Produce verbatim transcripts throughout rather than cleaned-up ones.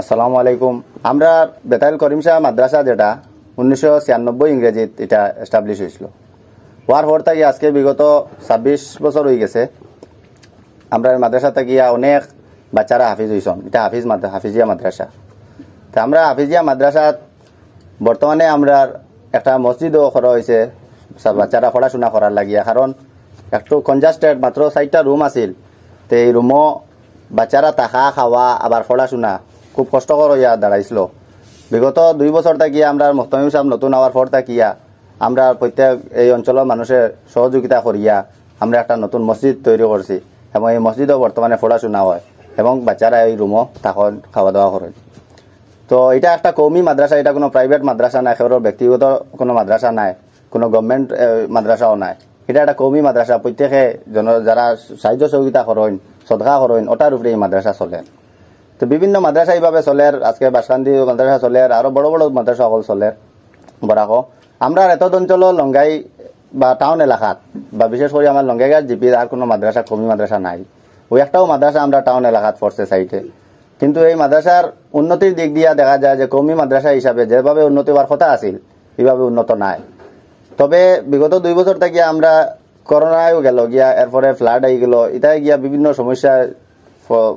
আসসালামু আলাইকুম। আমরা বেতাইল করিম শাহ মাদ্রাসা, যেটা উনিশশো ছিয়ানব্বই ইংরেজিত এটা এস্টাবলিশ হয়েছিল, হওয়ার পর থাকি আজকে বিগত ছাব্বিশ বছর হয়ে গেছে। আমরা এই মাদ্রাসা থাকিয়া অনেক বাচ্চারা হাফিজ হইছন। এটা হাফিজ মাদ্রা-, হাফিজিয়া মাদ্রাসা। তা আমরা হাফিজিয়া মাদ্রাসাত বর্তমানে আমরা একটা মসজিদও করা হয়েছে, সব বাচ্চারা পড়াশোনা করার লাগিয়া। কারণ একটু কনজাস্টেড, মাত্র চারটা রুম আছিল, তো এই রুমও বাচ্চারা থাকা, খাওয়া, আবার পড়াশোনা খুব কষ্টকর হইয়া দাঁড়াইছিল। বিগত দুই বছর থাকিয়া আমরা মুহতামিম সাহেব নতুন হওয়ার পর থাকিয়া আমরা প্রত্যেক এই অঞ্চলের মানুষের সহযোগিতা করিয়া আমরা একটা নতুন মসজিদ তৈরি করছি, এবং এই মসজিদও বর্তমানে পড়াশোনা হয় এবং বাচ্চারা এই রুমও তখন খাওয়া দাওয়া করেন। তো এটা একটা কওমি মাদ্রাসা, এটা কোনো প্রাইভেট মাদ্রাসা না, কেউর ব্যক্তিগত কোনো মাদ্রাসা নাই, কোনো গভর্নমেন্ট মাদ্রাসাও নাই। এটা একটা কওমি মাদ্রাসা, প্রত্যেকে জন-, যারা সাহায্য সহযোগিতা করেন, সদকা করেন, ওটার উপরে এই মাদ্রাসা চলে। তো বিভিন্ন মাদ্রাসা এইভাবে চলের, আজকে বাসকান্দি মাদ্রাসা চলের, আরো বড় বড় মাদ্রাসা সকল চলের। বরাকো, আমরা এত অঞ্চল লঙ্গাই বা টাউন এলাকাত, বা বিশেষ করে আমার লঙ্গাইঘাট জিপির আর কোনো মাদ্রাসা, কওমি মাদ্রাসা নাই। ওই একটাও মাদ্রাসা আমরা টাউন এলাকাত পড়ছে সাইডে, কিন্তু এই মাদ্রাসার উন্নতির দিক দিয়া দেখা যায় যে কওমি মাদ্রাসা হিসাবে যেভাবে উন্নতি হওয়ার কথা আছিল, এইভাবে উন্নত নাই। তবে বিগত দুই বছর থেকে আমরা করোনায়ও গেল গিয়া, এরপরে ফ্লাড আই গেল, এটাই গিয়া বিভিন্ন সমস্যা, ফ-,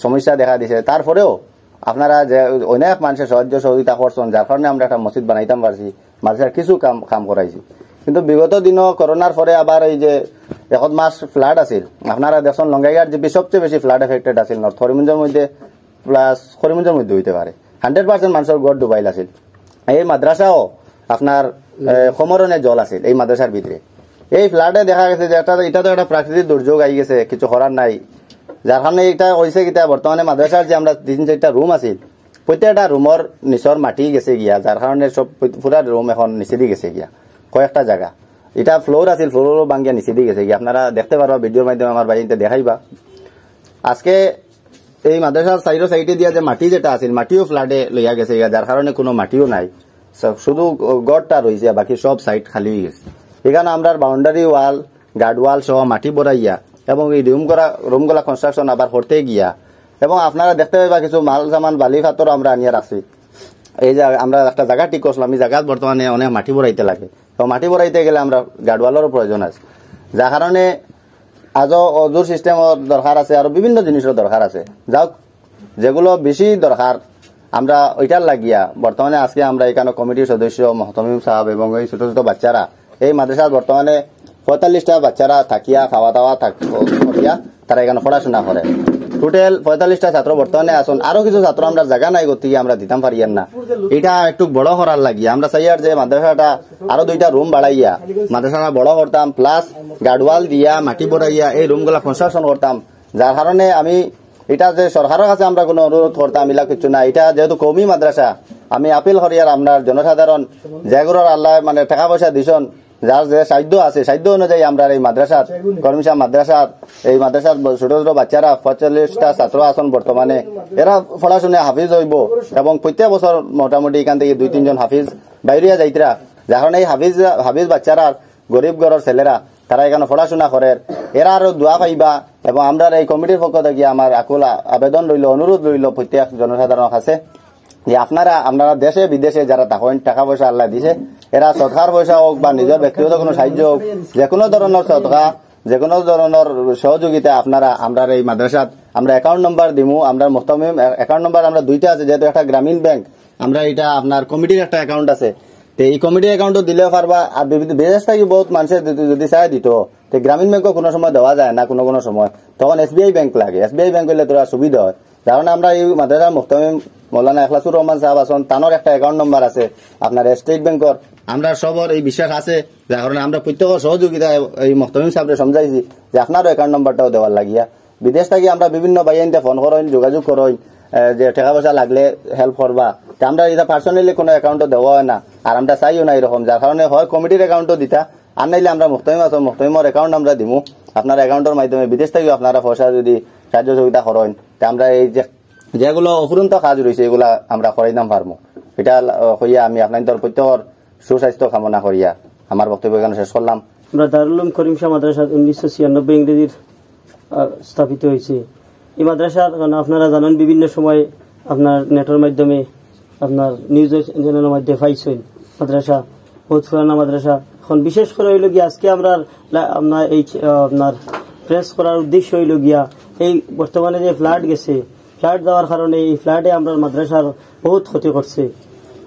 সমস্যা দেখা দিছে। তারপরেও আপনারা যে অনেক মানুষের সাহায্য সহযোগিতা করছেন, যার কারণে আমরা একটা মসজিদ বানাইতাম পারছি, মাদ্রাসার কিছু কাম, কাম করাইছি। কিন্তু বিগত দিনও করোনার পরে আবার এই যে এক মাস ফ্লাড আছিল, আপনারা দেখছেন লঙ্গাইঘাট জিপি সবচেয়ে বেশি ফ্লাড এফেক্টেড আছিল নর্থ করিমগঞ্জের মধ্যে, প্লাস করিমগঞ্জের মধ্যে হইতে পারে, হান্ড্রেড পার্সেন্ট মানুষের ঘর ডুবাইল আছিল। এই মাদ্রাসাও আপনার, এ, কোমরনে জল আছিল এই মাদ্রাসার ভিতরে। এই ফ্লাডে দেখা গেছে যে একটা, এটা তো একটা প্রাকৃতিক দুর্যোগ আই গেছে, কিছু করার নাই। যার কারণে এটা হইছে কিতা, বর্তমানে মাদ্রাসার যে আমরা তিন চারটা রুম আছিল, প্রত্যেকটা রুমর নিচর মাটি গেছে গিয়া, যার কারণে সব পুরা রুম এখন নিচেদি গেছে গিয়া। কয়েকটা জায়গা এটা ফ্লোর আছিল, ফ্লোরও ভাঙ্গিয়া নিচেদি গেছে গিয়া। আপনারা দেখতে পারবা ভিডিওর মাধ্যমে, আমার ভাইয়াইন্তে দেখাইবা। আজকে এই মাদ্রাসার সাইডো সাইডে দিয়া যে মাটি যেটা আছিল, মাটিও ফ্লাডে লইয়া গেছে গিয়া, যার কারণে কোনো মাটিও নাই। স-, শুধু ঘরটা রইছে, বাকি সব সাইড খালি হয়ে গেছে। এখানে আমরার বাউন্ডারি ওয়াল, গার্ড ওয়াল সহ মাটি ভরাইয়া এবং এই রুম করা, রুমগুলা কনস্ট্রাকশন আবার করতে গিয়া, এবং আপনারা দেখতে পাইবা কিছু মাল সামান, বালি পাথর আমরা আনিয়া রাখছি। এই যে আমরা একটা জায়গা ঠিক করছিলাম, এই জায়গাত বর্তমানে অনেক মাটি ভরাইতে লাগে, তো মাটি ভরাইতে গেলে আমরা গার্ড ওয়ালেরও প্রয়োজন আছে, যার কারণে আজও অজুর সিস্টেমর দরকার আছে, আরো বিভিন্ন জিনিসের দরকার আছে। যাক, যেগুলো বেশি দরকার আমরা ওইটার লাগিয়া বর্তমানে আজকে আমরা এখানে কমিটির সদস্য মোহতমিম সাহেব এবং এই ছোট ছোট বাচ্চারা, এই মাদ্রাসার বর্তমানে পঁয়তাল্লিশটা বাচ্চারা থাকিয়া, খাওয়া দাওয়া থাক-, করিয়া তারা এখানে পড়াশোনা করে। টোটাল পঁয়তাল্লিশটা ছাত্র বর্তমানে আছেন, আরো কিছু ছাত্র আমরা জায়গা নাই করতে গিয়ে আমরা দিতাম পারিয়ার না। এটা একটু বড় করার লাগিয়া আমরা চাইয়ার যে মাদ্রাসাটা আরো দুইটা রুম বাড়াইয়া মাদ্রাসাটা বড় করতাম, প্লাস গার্ড ওয়াল দিয়া, মাটি ভরাইয়া এই রুমগুলা কনস্ট্রাকশন করতাম। যার কারণে আমি এটা যে সরকারের কাছে আমরা কোনো অনুরোধ করতাম, ইলা কিছু না। এটা যেহেতু কওমি মাদ্রাসা, আমি আপিল করিয়ার আপনার জনসাধারণ যেগুলোর আল্লাহ মানে টাকা পয়সা দিছন, যার যে সাধ্য আছে, সাধ্য অনুযায়ী আমরা এই মাদ্রাসাত, করিম শাহ মাদ্রাসাত, এই মাদ্রাসাত ব-, ছোট ছোট বাচ্চারা পঁয়তাল্লিশটা ছাত্র আছেন বর্তমানে, এরা পড়াশোনায় হাফিজ হইব এবং প্রত্যেক বছর মোটামুটি এখান থেকে দুই তিনজন হাফিজ বাইরিয়া যাইতরা। যার কারণে এই হাফিজ, হাফিজ বাচ্চারা, গরিব ঘরর ছেলেরা, তারা এখানে পড়াশোনা করের, এরা আরো দোয়া পাইবা। এবং আমরা এই কমিটির পক্ষ থেকে আমার আকুল আ-, আবেদন রইল, অনুরোধ রইল প্রত্যেক জনসাধারণের কাছে যে আপনারা, আপনারা দেশে বিদেশে যারা থাকেন, টাকা পয়সা আল্লাহ দিছে, এরা সদকার পয়সা হোক বা নিজের ব্যক্তিগত কোনো সাহায্য হোক, যে কোনো ধরনের সদকা, যে কোনো ধরনের সহযোগিতা আপনারা আমরার এই মাদ্রাসাত, আমরা অ্যাকাউন্ট নাম্বার দিমু, আমরার মোহতমিম অ্যা-, অ্যাকাউন্ট নাম্বার আমরা দুইটা আছে, যেহেতু একটা গ্রামীণ ব্যাংক, আমরা এটা আপনার কমিটির একটা অ্যাকাউন্ট আছে, তো এই কমিটির অ্যাকাউন্টও দিলেও পারবা। আর বিভি-, বিদেশ থেকে বহুত মানুষের যদি, যদি চায় দিত, তো গ্রামীণ ব্যাংকও কোনো সময় দেওয়া যায় না, কোনো কোনো সময় তখন এসবিআই ব্যাংক লাগে। এসবিআই ব্যাংক হইলে তোরা সুবিধা হয়। কারণ আমরা এই মাদ্রাসার মোহতমিম মৌলানা এখলাসুর রহমান সাহেব আছেন, তানোর একটা অ্যাকাউন্ট নাম্বার আছে আপনার স্টেট ব্যাংকর। আমরা সবর এই বিশ্বাস আছে, যার কারণে আমরা প্রত্যেক সহযোগিতা এই মোহতমিম সাহেবরে সমঝাইছি যে আপনারও অ্যাকাউন্ট নাম্বারটাও দেওয়ার লাগিয়া। বিদেশ থেকে আমরা বিভিন্ন ভাইয়াইন্তে ফোন করইন, যোগাযোগ করইন, এ, যে টাকা পয়সা লাগলে হেল্প করবা। তে আমরা এটা পার্সোনালি কোনো অ্যাকাউন্টও দেওয়া হয় না, আর আমরা চাইও না এরকম, যার কারণে হয় কমিটির অ্যাকাউন্টও দিতা, আর নাইলে আমরা মোহতমিম আছো, মোহতমিমর অ্যাকাউন্ট আমরা দিমু। আপনার অ্যাকাউন্টর মাধ্যমে বিদেশ থেকে আপনারা পয়সা যদি সাহায্য সহযোগিতা করইন, তে আমরা এই যে, যেগুলো অফুরন্ত কাজ রয়েছে, এগুলা আমরা করাইতাম পারমু। এটা, আহ, কইয়া আমি আপনার প্রত্যেকর সুস্বাস্থ্য কামনা করিয়া আমার বক্তব্য এখানে শেষ করলাম। আমরা দারুল উলুম করিম শাহ মাদ্রাসা উনিশশো ছিয়ানব্বই ইংরেজির, আহ, স্থাপিত হয়েছে। এই মাদ্রাসা, কারণ আপনারা জানেন, বিভিন্ন সময় আপনার নেটর মাধ্যমে, আপনার নিউজ চ্যানেলের মাধ্যমে পাইছইন। মাদ্রাসা বহুত পুরানা মাদ্রাসা। এখন বিশেষ করে অইলো গিয়া আজকে আমরা লা-, আপনার এই চ-, আপনার প্রেস করার উদ্দেশ্য অইলো গিয়া এই বর্তমানে যে ফ্লাড গেছে, ফ্লাড যাওয়ার কারণে এই ফ্লাডে আমরার মাদ্রাসার বহুত ক্ষতি করছে।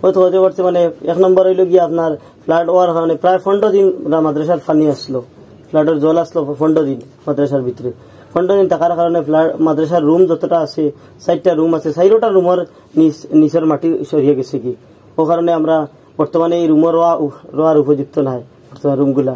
বহুত ক্ষতি করছে মানে এক নম্বর অইলো গিয়া আপনার ফ্লাড অওয়ার কারণে প্রায় পনেরো দিন আমরা মাদ্রাসার পানি আসলো, ফ্লাডর জল আসলো পনেরো দিন মাদ্রাসার ভিতরে। পনেরো দিন থাকার কারণে ফ্লাড, মাদ্রাসার রুম যতটা আছে, চাইরটা রুম আছে, চাইরোটা রুমর নিচ, নিচর মাটি সরিয়া গেছে কি, ও কারণে আমরা বর্তমানে এই রুমও রওয়া, রওয়ার উপযুক্ত নাই বর্তমান রুমগুলা।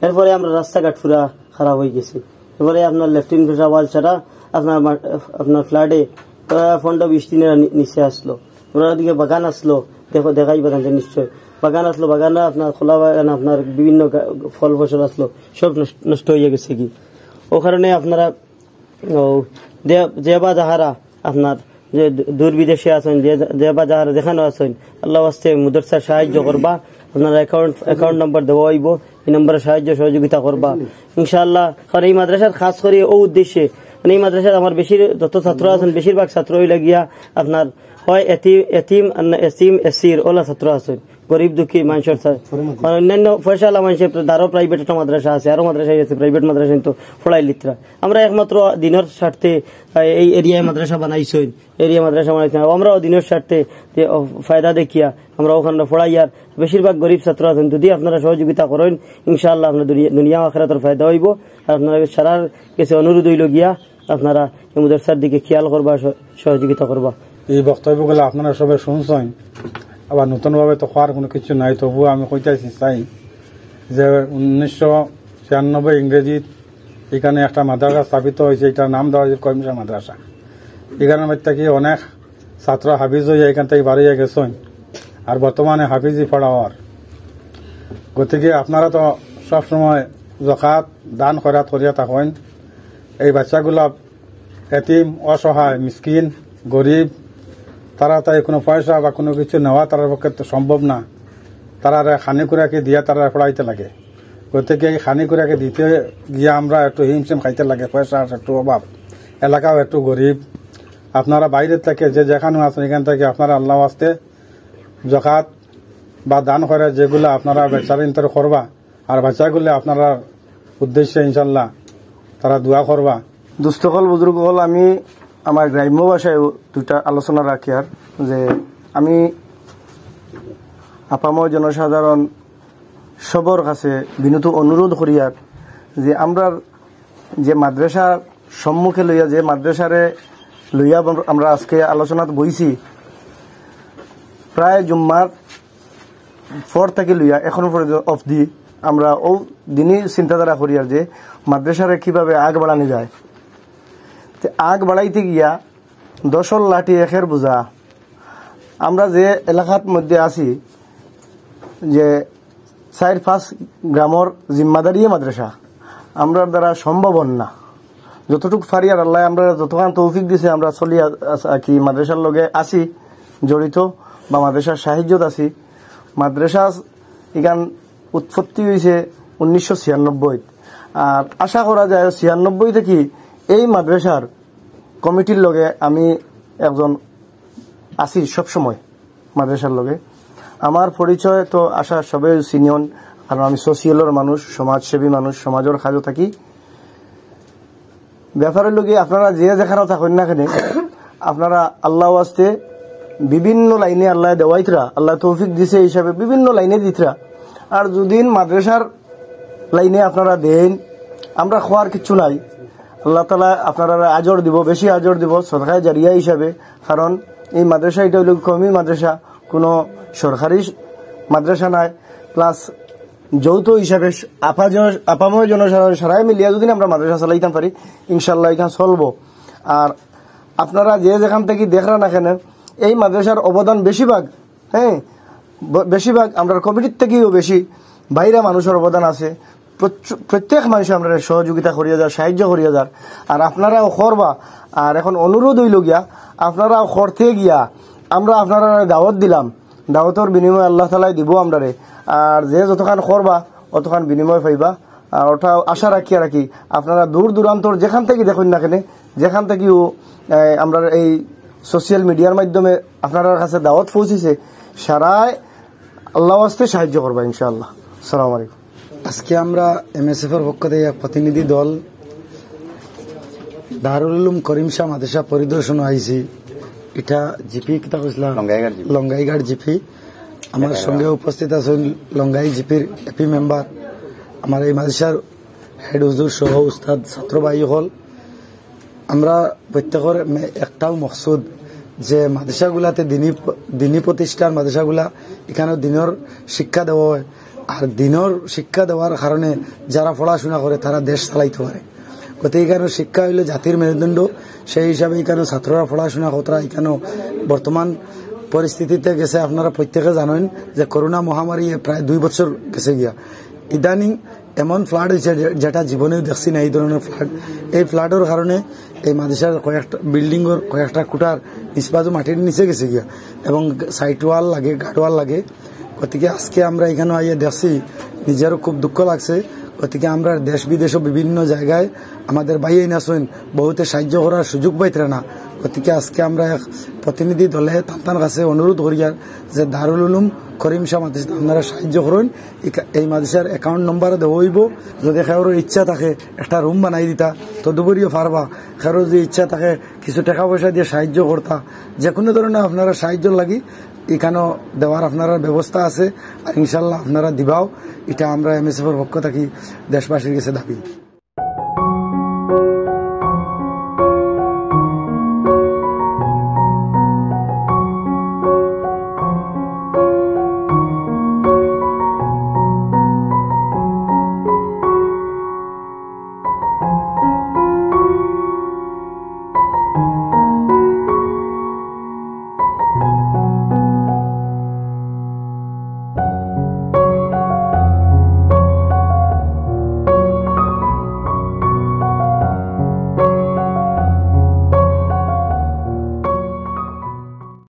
এরপরে আমরা রাস্তাঘাট পুরা খারাপ অইগেছে। এরপরে আপনার লেফটেন্ট পেশাওয়াল ছাড়া আপনার মা-, আপনার ফ্লাডে, আহ, পনেরো বিশ দিনের নি-, নিচে আসলো। আমরা ওদিকে বাগান আসলো, দেখো, দেখাই বাগানটা নিশ্চয়। বাগান আসলো, বাগান আপনার কলা বাগান, আপনার বিভিন্ন গা-, ফল ফসল আসলো, সব নষ্ট, নষ্ট অইয়া গেছে কি। ও কারণে আপনারা ও, যে, যে বা যাহারা আপনার যে দূ-, দূর বিদেশে আছইন, যে, যে বা যাহারা যেখানো আছইন, আল্লাহ ওয়াস্তে মাদ্রাসার সাহায্য করবা। আপনার অ্যাকাউন্ট, অ্যাকাউন্ট নাম্বার দেওয়া অইবো, এই নাম্বারে সাহায্য সহযোগিতা করবা ইনশাআল্লাহ। কারণ এই মাদ্রাসার খাস করি ও উদ্দেশ্যে, মানে এই মাদ্রাসার আমার বেশির যত ছাত্র আছইন, বেশিরভাগ ছাত্র অইলা গিয়া আপনার হয় এতিম, এতিম, আর না এতিম, এসির ওলা ছাত্র আছইন। গরিব দুঃখী মানষর স্যার। আর অন্যান্য পয়সাআলা মানষে, আরো প্রাইভেট একটা মাদ্রাসা আছে, আরো মাদ্রাসা আছে, প্রাইভেট মাদ্রাসা তো পড়াইলিত্রা। আমরা একমাত্র দিনর স্বার্থে, আহ, এই এরিয়ায় মাদ্রাসা বানাইছইন, এরিয়া মাদ্রাসা বানাইছইন। আর আমরাও দিনর স্বার্থে যে, ও, ফায়দা দেখিয়া আমরা ওখানে পড়াইয়ার। বেশিরভাগ গরিব ছাত্র আছইন, যদি আপনারা সহযোগিতা করইন, ইনশাআল্লাহ আপনার দুনিয়া, দুনিয়া আখিরাতর ফায়দা অইবো। আর আপনারা সারার গেছে অনুরোধ অইলো গিয়া, আপনারা এই মাদ্রাসার দিকে খেয়াল করবা, সহ-, সহযোগিতা করবা। এই বক্তব্যগুলা আপনারা সবে শুনছইন, আবার নতুনভাবে তো কওয়ার কুনু কিছু নাই, তবুও আমি কইতাছি চাই যে উনিশশো ছিয়ানব্বই ইংরেজিত ইখানো একটা মাদ্রাসা স্থাপিত অইছে, ইটার নাম দেওয়া অইছে করিম শাহ মাদ্রাসা। ইখানোর মধ্যে থাকি অনেক ছাত্র হাফিজ অইয়া ইখান থাকি বারইয়া গেছইন, আর বর্তমানে হাফিজি পড়াওয়ার। গতিকে আপনারা তো সবসময় জকাত, দান খয়রাত করিয়া থাকইন। এই বাচ্চাগুলা এতিম, অসহায়, মিসকিন, গরিব, তারা তাই কুনু পয়সা বা কুনু কিছু নেওয়া তারার পক্ষে তো সম্ভব না। তারারে খানি কুরাকি দিয়া তারারে পড়াইতে লাগে। গতিকে এই খানি কুরাকি দিতে গিয়া আমরা একটু হিমশিম খাইতে লাগে, পয়সার একটু অভাব, এলাকাও একটু গরিব। আপনারা বাইরে থাকি যে যেখানো আছইন, ইখান থাকি আপনারা আল্লাহ ওয়াস্তে জকাত বা দান খয়রাত যেগুলা আপনারা বেচারা ইন্তর করবা, আর বাচ্চাগুলা আপনারার উদ্দেশ্যে ইনশাল্লাহ তারা দোয়া করবা। দুস্ত অকল, বুজুর্গ অকল, আমি আমার গ্রাম্য ভাষায় দুইটা আলোচনা রাখিয়ার যে আমি আপামর জনসাধারণ সবর কাছে বিনীত অনুরোধ করিয়ার যে আমরার যে মাদ্রাসার সম্মুখে লইয়া, যে মাদ্রাসারে লইয়া আম-, আমরা আজকে আলোচনাত বইছি, প্রায় জুম্মার পর থাকি লইয়া এখন পর্যন্ত অবধি আমরা অউ দিনই চিন্তাধারা করিয়ার যে মাদ্রাসারে কিভাবে আগ বাড়ানি যায়। তে আগ বাড়াইতে গিয়া দশর লাঠি একের বোঝা। আমরা যে এলাকাত মধ্যে আছি, যে চাইর পাঁচ গ্রামর জিম্মাদারিয়ে মাদ্রাসা, আমরার দ্বারা সম্ভব অর না। যতটুক পারি আর আল্লায় আমরারে যতখান তৌফিক দিছে, আমরা চলি আ-, আ-, কি মাদ্রাসার লগে আছি জড়িত বা মাদ্রাসার সাহায্যত আছি। মাদ্রাসা ইখান উৎপত্তি অইছে উনিশশো ছিয়ানব্বই, আর আশা করা যায় ছিয়ানব্বই থাকি এই মাদ্রাসার কমিটির লগে আমি একজন আছি সবসময় মাদ্রাসার লগে। আমার পরিচয় তো আশা সবে চিনইন, কারণ আমি সোশিয়ালর মানুষ, সমাজসেবী মানুষ, সমাজর কাজো থাকি। ব্যাপার অইলো গিয়া আপনারা যে যেখানো থাকইন না কেনে, আপনারা আল্লাহ ওয়াস্তে বিভিন্ন লাইনে আল্লায় দেওয়াইতরা, আল্লায় তৌফিক দিছে হিসাবে বিভিন্ন লাইনে দিতরা। আর যুদিন মাদ্রাসার লাইনে আপনারা দেইন, আমরা কওয়ার কিচ্ছু নাই। আল্লাহ তাআলা আপনারারে আজর দিবো, বেশি আজর দিবো সদকায়ে জারিয়া হিসাবে। কারণ এই মাদ্রাসা ইটা অইলো কওমি মাদ্রাসা, কুনু সরকারি মাদ্রাসা নায়, প্লাস যৌথ হিসাবে স-, আপা জন-, আপামর জনসাধারণ সারায় মিলিয়া যুদি আমরা মাদ্রাসা চালাইতাম পারি, ইনশাআল্লাহ ইখান চলবো। আর আপনারা যে যেখান থাকি দেখরা না কেনে, এই মাদ্রাসার অবদান বেশিরভাগ, হ্যাঁ, ব-, বেশিরভাগ আমরার কমিটির থাকিও বেশি বাইরা মানুষর অবদান আছে। প্রত্যেক মানষে আমরারে সহযোগিতা করিয়া যার, সাহায্য করিয়া যার। আর আপনারাও করবা। আর এখন অনুরোধ অইলো গিয়া, আপনারাও করতে গিয়া আমরা আপনারারে দাওয়াত দিলাম, দাওয়াতর বিনিময়ে আল্লাহ তাআলায় দিবো আমরারে। আর যে যতখান করবা, অতখান বিনিময় পাইবা। আর ওটা আশা রাখিয়া রাখি, আপনারা দূর দূরান্তর যেখান থাকি দেখইন না কেনে, যেখান থাকিও, এ, আমরার এই সোশ্যাল মিডিয়ার মাধ্যমে আপনারার কাছে দাওয়াত পৌঁছিছে, সারায় আল্লাহ ওয়াস্তে সাহায্য করবা ইনশাআল্লাহ। আসসালামু আলাইকুম। আজকে আমরা এমএসএফ এর পক্ষ থেকে এক প্রতিনিধি দল দারুল উলুম করিম শাহ মাদ্রাসা পরিদর্শন আইছি। এটা জিপি কিতা কইছিলাম? লঙ্গাইঘাট জিপি। লঙ্গাইঘাট জিপি। আমার সঙ্গে উপস্থিত আছেন লঙ্গাই জিপির এপি মেম্বার, আমার এই মাদ্রাসার হেড হুজুর সহ উস্তাদ, ছাত্র ভাই হল। আমরা প্রত্যেকের মে-, একটাও মকসুদ যে মাদ্রাসাগুলাতে দিনী প-, দিনী প্রতিষ্ঠান মাদ্রাসাগুলা, এখানে দিনের শিক্ষা দেওয়া হয়। আর দিনের শিক্ষা দেওয়ার কারণে যারা পড়াশোনা করে তারা দেশ চালাইতে পারে। গতিকে এখানে শিক্ষা হইলে জাতির মেরুদণ্ড, সেই হিসাবে এখানে ছাত্ররা পড়াশোনা করতারা। এখানে বর্তমান পরিস্থিতিতে গেছে, আপনারা প্রত্যেকে জানেন যে করোনা মহামারী প্রায় দুই বছর গেছে গিয়া। ইদানিং এমন ফ্লাড হয়েছে যে-, যেটা জীবনেও দেখছি না এই ধরনের ফ্লাড। এই ফ্লাডের কারণে এই মাদ্রাসার কয়েকটা বিল্ডিংয়ের কয়েকটা কুটার নিচবাজু মাটির নিচে গেছে গিয়া এবং সাইড ওয়াল লাগে, গার্ড ওয়াল লাগে। গতিকে আজকে আমরা এখানে আইয়া দেখছি, নিজেরও খুব দুঃখ লাগছে। গতিকে আমরা দেশ বিদেশও বিভিন্ন জায়গায় আমাদের ভাইয়াইন আছেন, বহুতে সাহায্য করার সুযোগ পাইতরা না। গতিকে আজকে আমরা এক প্রতিনিধি দলে তান্তান কাছে অনুরোধ করিয়ার যে দারুল উলুম করিম শাহ মাদ্রাসা আপনারা সাহায্য করুন। ইকা-, এই মাদ্রাসার অ্যাকাউন্ট নম্বর দেওয়া হইব। যদি কারোর ইচ্ছা থাকে একটা রুম বানাই দিতা, তদুপরিও পারবা। কারোর যদি ইচ্ছা থাকে কিছু টাকা পয়সা দিয়ে সাহায্য করতা, যে কোনো ধরনের আপনারা সাহায্য লাগি এখানেও দেওয়ার আপনারা ব্যবস্থা আছে। আর ইনশাল্লাহ আপনারা দিবাও, এটা আমরা এমএসএফ এর পক্ষ থাকি দেশবাসীর কাছে দাবি।